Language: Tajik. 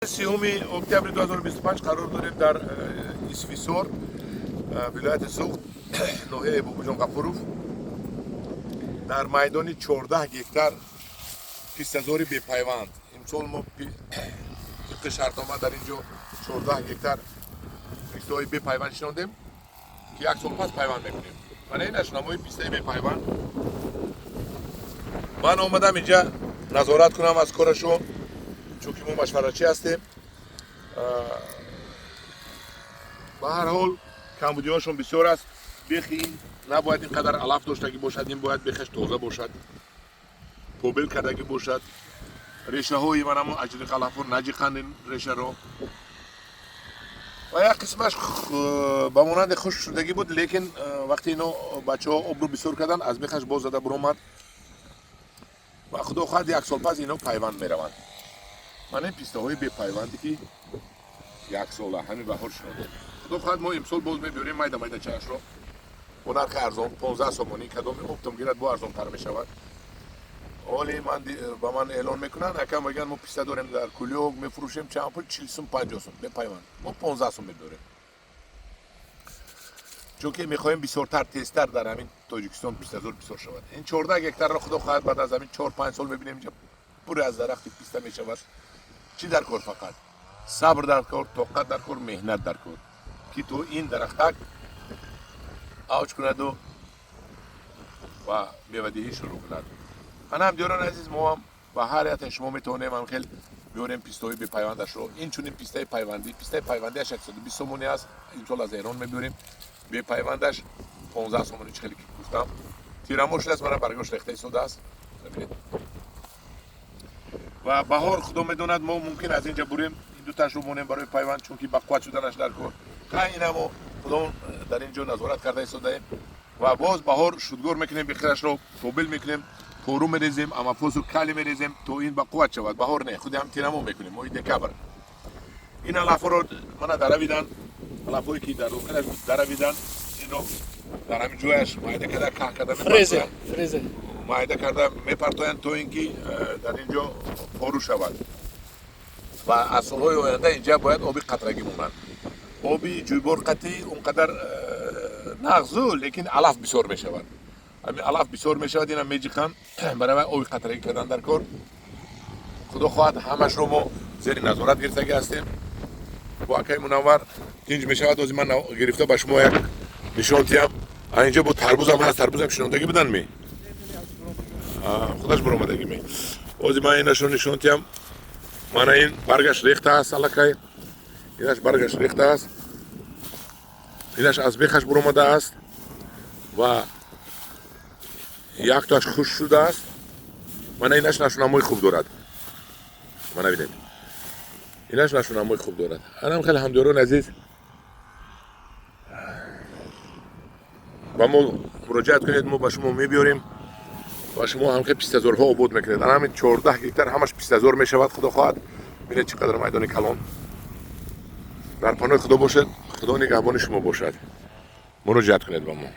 30 октябри 2025 қарор дорем дар Исфисор, вилояти Суғд, ноҳияи Бобоҷон Ғафуров, дар майдони 14 гектар пистазори бепайванд. Имсол мо тибқи шартнома дар ин ҷо 14 гектар пистаҳои бепайванд шинондем, ки як сол пас пайванд мекунем. Мана ин нашунамои пистаи бепайванд. Ман омадам инҷа назорат кунам аз корашон, чунки мо машваратчӣ ҳастем. Ба ҳар ҳол, камбудиҳошон бисёр аст. Бехи ин набояд ин қадар алаф доштагӣ бошад, ин бояд бехаш тоза бошад, побел кардагӣ бошад. Решаҳои манамо аҷриқ алафҳо наҷиқанд ин решаро. Ва як қисмаш ба монанди хушк шудагӣ буд, лекин вақте ино бачаҳо обро бисёр карданд, аз бехаш боз зада буромад ва, худо хоҳад, як сол пас ино пайванд мераванд. Ман ин пистаҳои бепайванде, ки яксола ҳамин баҳор шинодем. Худо хоҳад, мо имсол боз мебиёрем майда майда чашро бо нархи арзон, 15 сомонӣ. Кадоми оптом гирад, бо арзонтар мешавад. Ҳоли ман ба ман эълон мекунанд, акам мегӯянд, мо писта дорем, дар кулёк мефурӯшем. Чанд пул? 40 сум, 50 сум бепайванд. Мо 15 сум мебиёрем, чунки мехоҳем бисёртар, тезтар дар ҳамин Тоҷикистон пистазор бисёр шавад. Ин 14 гектарро, худо хоҳад, баъд аз ҳамин 4-5 сол мебинем, инҷа пур аз дарахти писта мешавад. Чӣ дар кор? Фақат сабр дар кор, тоқат дар кор, меҳнат дар кор, ки то ин дарахтак авҷ кунаду ва мевадиҳӣ шурӯъ кунад. Ана, ҳамдиёрони азиз, мо ҳам ба ҳар яте шумо метавонем ҳам хел биёрем пистаҳои бепайвандашро, инчунин пистаи пайвандӣ. Пистаи пайвандиаш 120 сомонӣ аст, имсол аз Эрон мебиёрем. Бепайвандаш 15 сомонӣ. Чӣ хеле ки гуфтам, тирамо шудааст, мана баргош рехта истодааст. Бибинед. Ва баҳор, худо медонад, мо мумкин аз инҷа бурем, ин дуташро монем барои пайванд, чунки ба қувват шуданаш дар кор. Ха, ина мо худо дар ин ҷо назорат карда истодаем ва боз баҳор шудгор мекунем, бехирашро побел мекунем, пору мерезем, аммофосу калий мерезем, то ин ба қувват шавад. Баҳор не, худи ҳам тирамо мекунем, моҳи декабр. Ин алафҳоро мана даравидан, алафҳое ки дар дохилаш даравидан, инро дар ҳамин ҷояш майда карда, каҳ карда Фрезе, мепартоянд. Фрезе. Майда карда мепартоянд, то ин ки дар ин ҷо пору шавад. Ва аз солҳои оянда инҷа бояд оби қатрагӣ монанд. Оби ҷӯйбор қатъӣ он қадар нағзу, лекин алаф бисёр мешавад. Ҳамин алаф бисёр мешавад, ина меҷиқанд. Барои оби қатрагӣ кардан дар кор. Худо хоҳад, ҳамашро мо зери назорат гирифтагӣ ҳастем бо акаи Мунаввар. Тинҷ мешавад. Ҳозир ман гирифта ба шумо як нишон диҳам. А инҷо бо тарбузам ҳаст. Тарбузам шинондагӣ будан ми? Худаш буромадагӣ ме? Ҳозир ман инашро нишон диҳам. Мана ин баргаш рехта аст аллакай, инаш баргаш рехта аст, инаш аз бехаш буромада аст ва яктоаш хушк шудааст. Мана инаш нашунамои хуб дорад. Мана бинед, инаш нашунамои хуб дорад. Анам хеле, ҳамдиёрони азиз, ба мо муроҷиат кунед, мо ба шумо мебиёрем ва шумо ҳам хел пистазорҳо обод мекунед. Ана ҳамин 14 гектар ҳамаш пистазор мешавад, худо хоҳад. Бинед, чӣ қадар майдони калон. Дар паноҳи Худо бошед, Худо нигаҳбони шумо бошад. Муроҷиат кунед ба мо.